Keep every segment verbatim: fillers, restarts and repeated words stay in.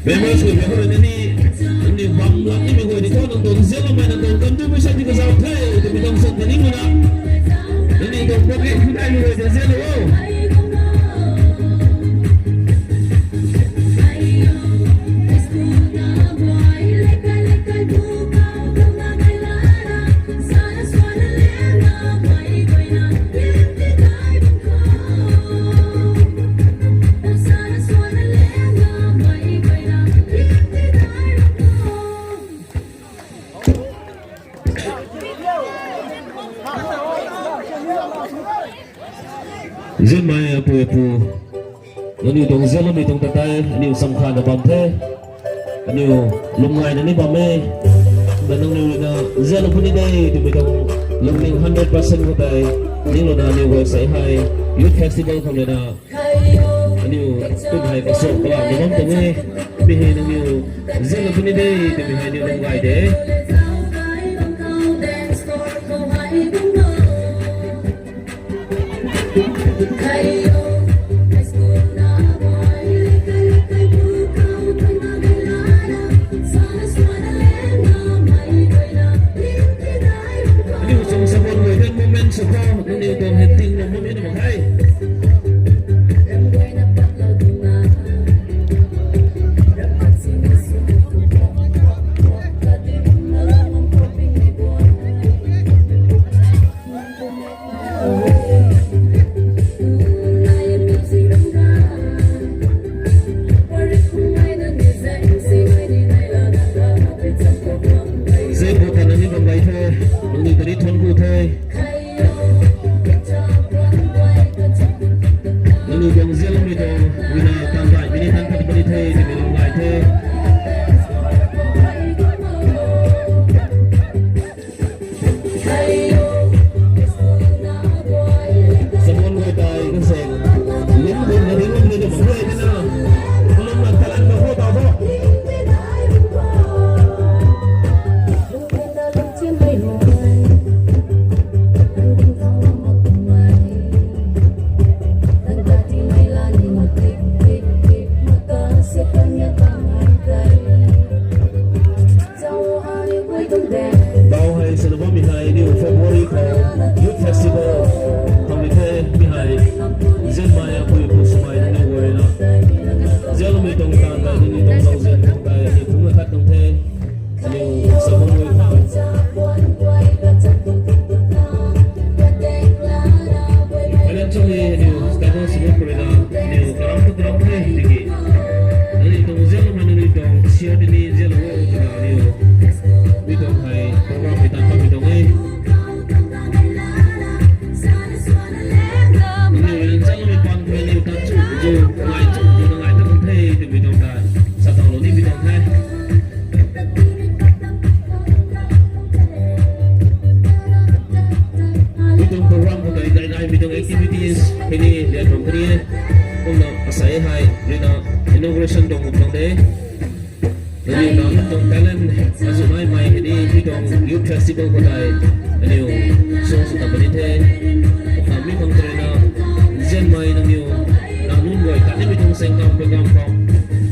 Members khui mei khou rui na ni, nangniw bam lak nimei guay ni thu nang tuang zianloumei nang tuang contribution di kazauh the twmei tuang swn ta ni nguna. Nangniw tuang pocket khou daimei guay ta zianlou o. Zianmei apu apu, nangniw tuang zianloumei tuang ta tei aniu samkha na bam the. Aniu lwm ngaina ni bam e. Na nangniw na zianlou puni de twmei tuang lungning hundred percent khou tei, ninglouna aniu guay sei hei youth festival khou na aniu kum hei kasuk kalam na bam tuang e. Mi hei nangniw zianlou puni de twmei hei aniu lwm gay de. Aniu sung sabon guay kan moment sw khou, nangniw tuang hei ting na moment mak khe. Zai khou tan nangniw bam gay the, nangniw kari thuan ku the. Nangniw tuang zianloumei tuang, wina tan daihmei ni tan pat puni the twmei lwm gay the. Sabon guay tei kan se, lum bun na ding bun na ding bun na, kalum na talan na ho ta tho. Aniu status sini purina, aniu karam tu karam the tiki. Aniu tuang zianmei nangniu tuang share tini zianlou o twna aniu. Mi tuang hei program hei tan patmei tuang e. Aniu rin zianmei pan khou aniu tan chu chu ngai chu chu na ngai ta kan the twmei tuang ta. Sa tau lou ni mi tuang the. Mi tuang program khou tei nai nai mi tuang activities hei ni lian bam kani e. Kumna asei hei ruina inauguration tuang bam tuang de. Nangniu nang tuang talent azu naimei hei ni mi tuang youth festival khou tei aniu show sw ta puni the. Kumna mi tuang tei ruina zianmei nangniu nang nunc guay ta ni mi tuang sengkam program khou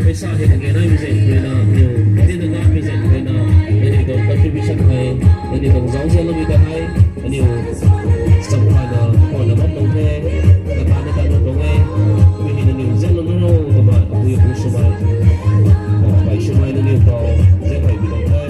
paisa hei kage naimei zaeng ruina aniu ni na ngamei zaeng ruina aniu tuang contribution hei aniu tuang zauzian loumei ta hei aniu samkhaina khwanna bam tuang the, kata na ta na tuang e, mi hei nangniu zianlou na ro twmei apui apu swmei, pai swmei nangniu khou zianmei bi tuang the.